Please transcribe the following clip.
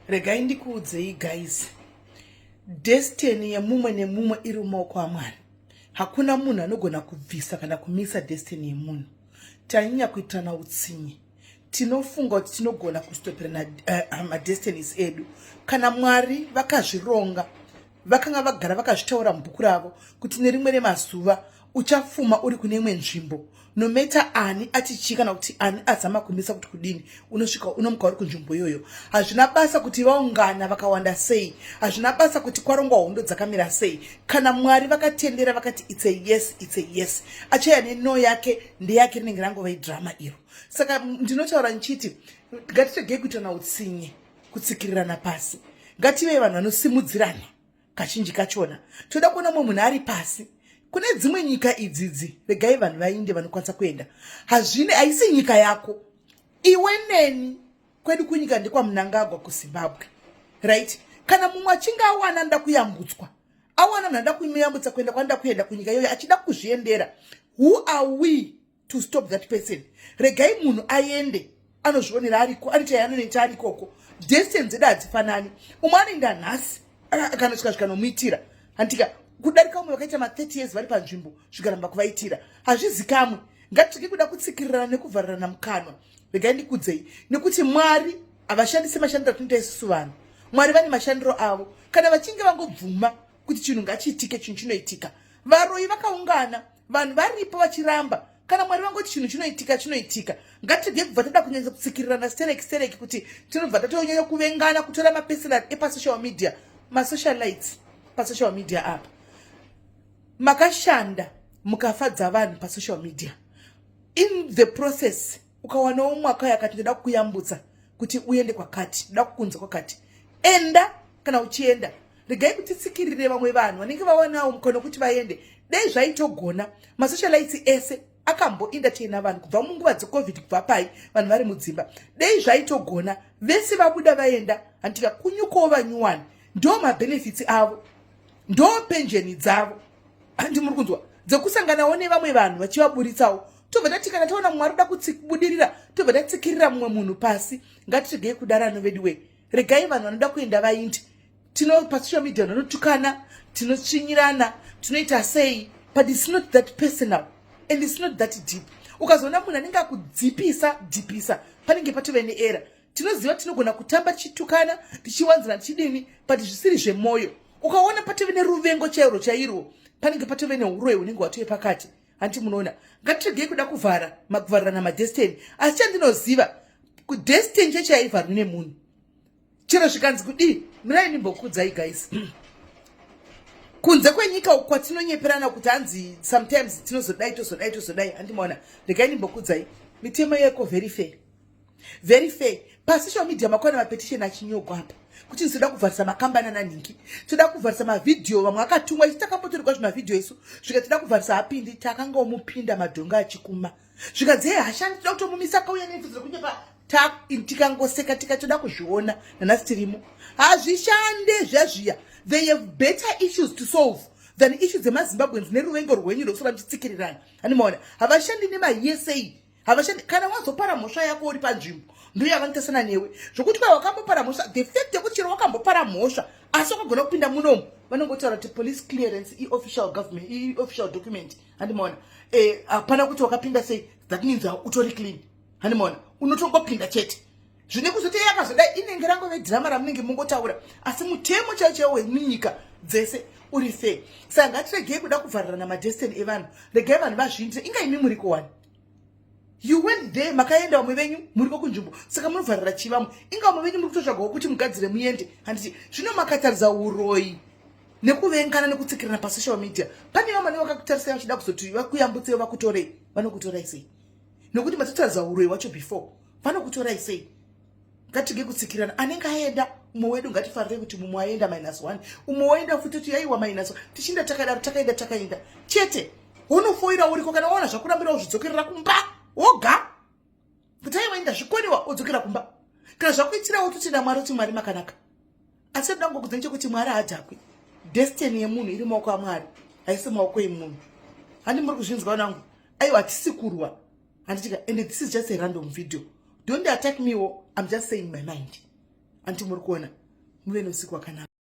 Regai ndikuudzei guys, destiny yemumwe nemumwe iri mumaoko aMwari. Hakuna munhu anogona kubvisa kana kumisa destiny yemunhu. Tanyanya kuitirana utsinye, tinofunga kuti tinogona kustoperana madestinies edu. Kana Mwari vakazvironga, vakanga vagara vakazvitaura mubhuku ravo kuti nerimwe remazuva uchafuma uri kune imwe nzvimbo, no matter ani ati chii kana kuti ani azama kumisa kuti kudini, unosvika unomuka uri kunzvimbo iyoyo. Hazvina basa kuti vaungana vakawanda sei, hazvina basa kuti kwarongwa hondo dzakamira sei. Kana Mwari vakatendera, vakati it's a yes, it's a yes. Achaya neno yake ndeyake, rinenge rangova idrama iro. Saka ndinotaura ndichiti ngatiregei kuitana utsinye, kutsikirirana pasi. Ngative vanhu vanosimudzirana. Kazhinji kachona toda kuona mumwe munhu ari pasi. Kune dzimwe nyika idzidzi, regai vanhu vainde vanokwanisa kuenda. Hazvine, haisi nyika yako iwe neni. Kwedu kunyika ndekwaMnangagwa kuZimbabwe, right? Kana mumwe achinge awana anoda kuyambutswa, awana munhu anoda kumuyambutsa kuenda kwanoda kuenda kunyika iyoyo, achida kuzviendera, who are we to stop that person? Regai munhu aende anozvionera ariko, anoita yaanoita arikoko. Destiny dzedu hadzifanani. Umwe anoenda nhasi akanosvika zvikanomuitira, handika, kudarika umwe vakaita ma30 years vari panzvimbo, zvikaramba kuvaitira. Hazvizikamwe. Ngatirege kuda kutsikirirana nekuvharirana mukanwa. Regai ndikudzei, nekuti Mwari havashandisi mashandiro atinoita isusu vanhu. Mwari vane mashandiro avo. Kana vachinge vangobvuma kuti chinhu ngachiitike, chinhu chinoitika. Varoi vakaungana, vanhu varipo vachiramba, kana Mwari vangoti chinhu chinoitika, chinoitika. Ngatirege kubva tada kunyanya kutsikirirana stereki stereki, kuti tinobva tatonyanya kuvengana, kutora mapersonal epasocial media, masocialites pasocial media apa. Makashanda mukafadza vanhu pasocial media. In the process ukawanawo mwaka yakati ndoda kukuyambutsa kuti uende kwakati, ndoda kukunza kwakati, enda. Kana uchienda, regai kutitsikirire vamwe vanhu vanenge vawanawo mukana wekuti vaende. Dei zvaitogona, masocialites ese akamboentertaina vanhu kubva munguva dzeCovid, kubva pai vanhu vari mudzimba, dei zvaitogona vese vabuda vaenda, handika, kunyukawo vanyuwani. Ndo mabenefits avo, ndo penjeni dzavo, handi muri kunzwa, dzekusanganawo nevamwe vanhu vachivaburitsawo. Tobva tati kana taona mumwe ari kuda kubudirira, tobva tatsikirira mumwe munhu pasi. Ngatiregei kudarano veduwe. Regai vanhu vanoda kuenda vainde. Tino pasocial media vanotukana, tinotsvinyirana, tinoita sei, but it's not that personal and it's not that deep. Ukazoona munhu anenge akudzipisa dhipisa, panenge patove neera. Tinoziva tinogona kutamba tichitukana, tichiwanzana, tichidini, but zvisiri zvemwoyo. Ukaona patove neruvengo chairwo chairwo, panenge patove neuroyi hunenge hwatove pakati, hanti munoona? Ngatiregei kuda kuvhara kuvharirana madestiny. Asi chandinoziva, kudestiny chechaivharwi nemunhu, chero zvikanzi kudii. Mirai ndimbokuudzai guys, kunze kwenyika kwatinonyeperana kuti hanzi sometimes tinozodai, tozodai, tozodai, handimaona? Regai ndimbokuudzai, mitemo yeko very fair, very fair. Pasocial media makwana mapetition achinyogwa apa kuti toda kuvharisa makambani ananhingi, toda kuvharisa mavhidhiyo. Vamwe akatumwa isu, takambotorerwa zvimavhidhiyo isu, svika toda kuvharisa apindi. Takangomupinda madhonga achikuma, zvikanzi, "He, hashandi, toda kutomumisa." Akauya neinfo dzekunyepa, tikangoseka, tikatoda kuzviona. Nanhasi tirimo, hazvishande zviya zviya. They have better issues to solve than issues dzemaZimbabweans neruvengo rwenyu rwekusora muchitsikirirana, handimaona? Havashandi nemaesei, havashandi. Kana wazopara mhosva yako uri panzvimbo, ndo yavanotasana newe, zvokuti kwa wakambopara mhosva. The fact yekuti chero wakambopara mhosva asi wakagona kupinda munomu, vanongotaura kuti police clearance iofficial government, iofficial document, handimaona? Hapana kuti wakapinda sei, that means utori clean, handimaona? Unotongopinda chete. Zvine kuzoti yakazodai, inenge rangove dhirama ramunenge mungotaura, asi mutemo chaiwo chaiwo wemunyika dzese uri fair. Saka ngatiregei kuda kuvharirana madestiny evanhu. Regai vanhu vazviindire. Inga imi muri kuwani, you went there, makaenda, vamwe venyu muriko kunzvimbo, saka munovharira chivamwe? Inga vamwe venyu muri kutotsvagawo kuti mugadzire muende, handiti? Zvino makataridza uroyi nekuvengana nekutsikirana pasocial media, pane vamwe vanenge vakakutarisai vachida kuzoti vakuyambutsei, vakutorei. Vanokutorai sei? Nekuti matotaridza uroyi wacho before. Vanokutorai sei? Ngatige kutsikirana. Anenge aenda umwe wedu, ngatifarire kuti mumwe aenda, minus one. Umwe waenda futi, kuti yaiwa minus one. Tichinda takadaro, takaenda, takaenda chete. Unofoira uriko. Kana waona zvakurambira, uzvidzokerera kumba woga, kuti aiwa, inda zvikoniwa, wodzokera kumba. Kana zvakuitira, wototenda Mwari, kuti Mwari makanaka. Asi ndoda kungokudza nechekuti Mwari haadhakwi. Destiny yemunhu iri maoko aMwari, haisi maoko emunhu, handi muri kuzvinzwa nangu? Aiwa, hatisi kurwa, handitika? And this is just a random video. Don't attack me wo, I'm just saying my mind. Anti muri kuona, muve neusiku wakanaka.